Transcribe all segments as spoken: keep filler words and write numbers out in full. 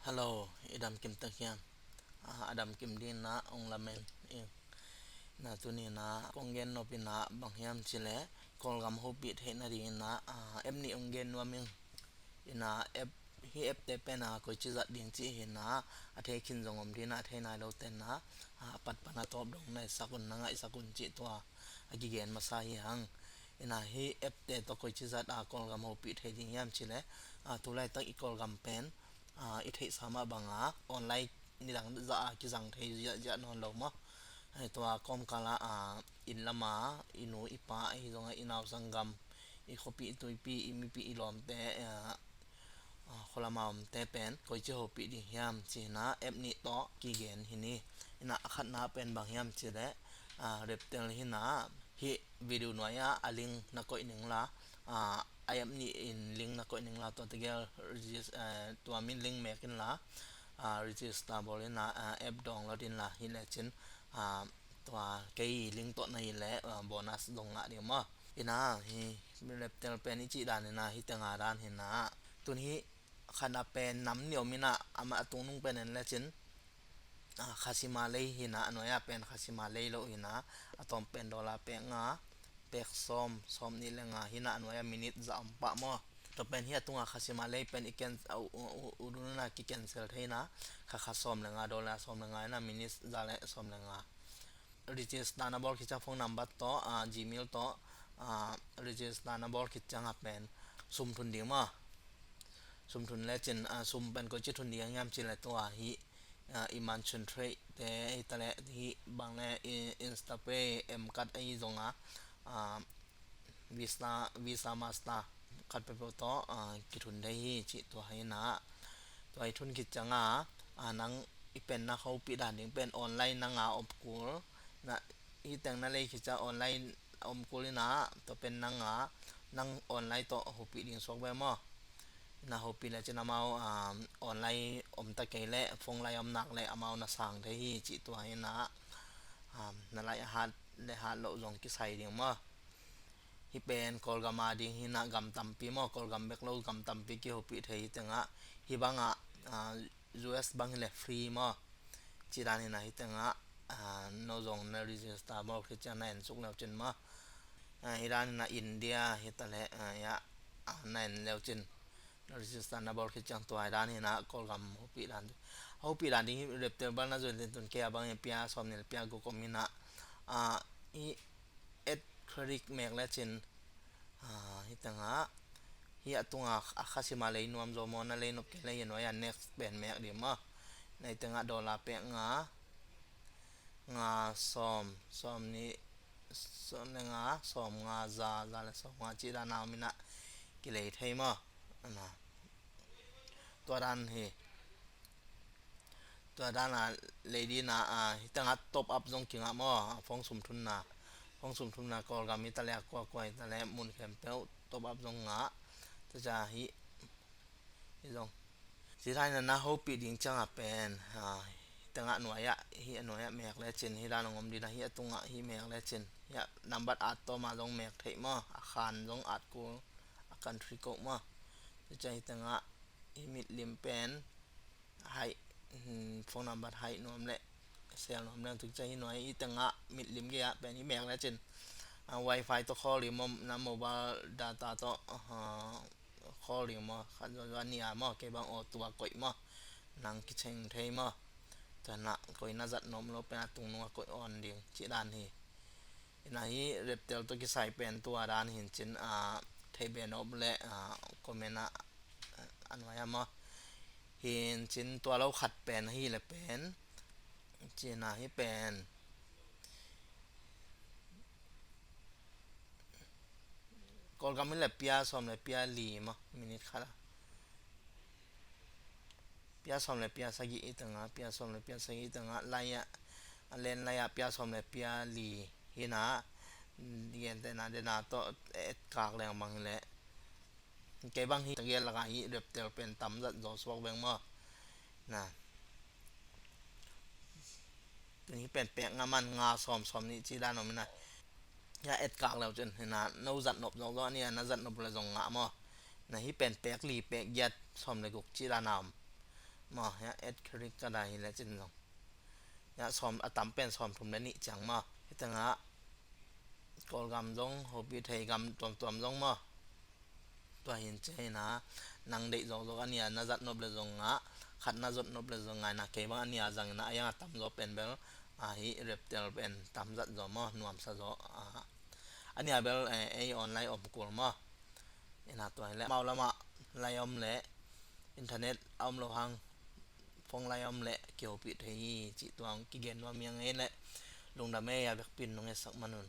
Hello, i dam kim tak hiam? Ah, a dam kim ding in ah ong lamen ing. Na tuni in ah kong gen nop in ah bang hiam cih leh Kawlgam hopih theih nading in ah, ah, app nih ong gen nuam ing. In ah app, hih app te pen ah koici zat ding cih hi in ah, a thei khin zong om ding in ah, a thei nai lo te in ah, ah, a pat pan a tawp dong na sak un, na ngaihsak un cih tua a kigen masa hi hang. In ah hih app te tawh koici zat a Kawlgam hopih thei ding hiam cih leh, ah, tu laitak i Kawlgam pen, ah, i theihsa mah bang a online nidang zah a kizang thei ziahziah nawn lo maw. Hei, tua kawmkal ah, ah, inn lam a i nu i pa ahi zong a, i nausanggam, i khuapih tuipih, i mipih i lawmte, ah, ah, khua lam a omte pen koici hopih ding hiam cih in ah app nih tawh kigen hi ni. In ah a khatna pen bang hiam cih leh, ah, Rebtel hi in ah, hih video nuai ah a link na koih ning la, ah, a app nih in link na koih ning la, tua tegel regis-, eh, tua min link mek in la, ah, register bawl in la, ah, app download in la, hi lecin, ah, tua kei link tawh na hi leh, ah, bonus zong ngah ding maw. In ah hih Rebtel pen i cih dan in ah hih teng a dan hi in ah, tun hih khatna pen nam nih om in ah, amah a tungnung pen en lecin, ah, Khasi Malay hi in ah, a nuai ah pen Khasi Malay lo hi in ah, a tawm pen dollar pek nga, pek sawm, sawm nih le nga hi in ah, a nuai ah minute za om pah maw. Tua pen hih a tung a Khasi Malay pen i ken, a u, u, u, u dun in ah ki cancel thei in ah, kha kha sawm le nga, dollar sawm le nga hi in ah, minute za le sawm le nga. Register na bawl khit ciang phone number tawh, ah, Gmail tawh, ah, register na bawl khit ciang a pen sum thun ding maw. Sum thun lecin, ah, sum pen koici thun ding hiam cih leh tua hih, ah, i Mansion Trade te hi ta leh, hih bang le i InstaPay, M-Card ahi zong a, ah, Visa, Visa Master card peuhpeuh tawh, ah, kithun thei hi cih tua hi in ah. Tua i thun khit ciang a, ah, nang i pen na hopih dan ding pen online nang a om kul. Na, hih teng na lei khit ciang online om kul in ah, tua pen nang a, nang online tawh hopih ding suak ve maw. Na hopih lecin amau, ah, online om ta kei leh, phone lai om nak leh amau na sang thei hi cih tua hi in ah, ah, na lai a hat le hat loh zong kisai ding maw. Hih pen Kawlgam a ding hi in ah, gam tampi maw, Kawlgam bek lo gam tampi kihopih thei hih teng ah. Hih bang ah, ah, U S bang hi leh free maw. Cih dan hi in ah hih teng ah, ah, no zong na register bawl khit ciang na en suk leu cin maw. Ah, hih dan hi in ah India hi ta leh, ah, ya, ah, na en leu cin. Na register na bawl khit ciang tua hi dan hi in ah Kawlgam hopih dan. Hopih dan ding hi Rebtel bang na zon ten tun kei a bang hi pia sawm nih le pia guk om hi in ah, ah, hih add credit mek lecin, ah, hih teng ah, hih a tung a, a Khasi Malay nuam zaw maw, na lei nop kei leh hih nuai ah next pen mek ding maw. Na hih teng ah dollar pek nga, nga sawm, sawm nih, sawm le nga, sawm nga, za, za le sawm nga cih dan a om in ah kilei thei maw. Ana. Tua dan hi. Tua dan a lei ding in ah, ah, hih teng ah top up zong kingah maw, ah, phone sum thunna. Phone sum thunna Kawlgam hi ta leh, a kuakua hi ta leh, mun khempeuh top up zong ngah. Tua ciang hih, hih zong. Cih dan in ah na hopih ding ciang a pen, ah, hih teng ah nuai ah, hih a nuai ah mek lecin, hih dan a om ding in ah, hih a tung ah, hih mek lecin. Hih a nambat at tawm a zong mek theih maw, a khan zong at kul, a country code maw. Tua ciang hih teng ah, hih mitlim pen, haih, hmm, phone number haih nuam leh, sel nuam leng tuk ciang hih nuai, hih teng ah mitlim gei ah pen hih mek lecin. Ah, wifi tawh call ding maw, na mobile data tawh, ah, call ding maw, khat zaw zaw a nih a maw, kei bang aw tua koih maw. Nang kiceng thei maw. Tua na koih na zat nuam lo pen a tungnung a koih on ding, cih dan hi. In ah hih Rebtel tawh kisai pen tua dan hi in cin, ah, thei beh nop leh, ah, comment ah, ah, a nuai ah maw. Hi in cin tua lo khat pen hi leh pen. Cih in ah hih pen. Kawlgam hi leh pia sawm le pia li maw, minute khat ah. Pia sawm le pia sagih hih teng ah, pia sawm le pia sagih hih teng ah, lai ah, a len lai ah pia sawm le pia li hi in ah, gentehna den a tawh et kak leng bang hi leh. Kei bang hi, ka gel lak ah hih Rebtel pen tam zat zaw suak veng maw. Na. Tun hih pen pek nga man nga sawm, sawm nih cih dan om in ah. Hih a et kak leu cin hi in ah, no zat nop zawkzawk a nih a, na zat nop leh zong ngah maw. Na hih pen pek li, pek giat, sawm le guk cih dan a om. Maw, hiah add credit card a hi le cin zong, hiah sawm a tam pen sawm thum le nih ciang maw. Hi tengah Kawlgam zong, hopi thei gam tuamtuam zong maw. Tua hin ci hi na, nang deih zawkzawk a nia na zat nop le zong ah, khat na zot nop le zong ngaina kei bang a nia zang hi na, a yang a tam zaw pen bel a hi Reptel pen tam zat zaw maw, nuamsa zaw a. A nia bel eh, ei online om kul maw. Hi na tua hi le mau lamah lai om le internet a om lo hang phone lai om le kihopih thei hi cih tuang kigen nuam hiang ei le lungdam ei a vekpin nung etsak manun.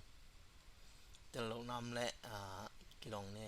Tel lo nam le ah, kidong ni.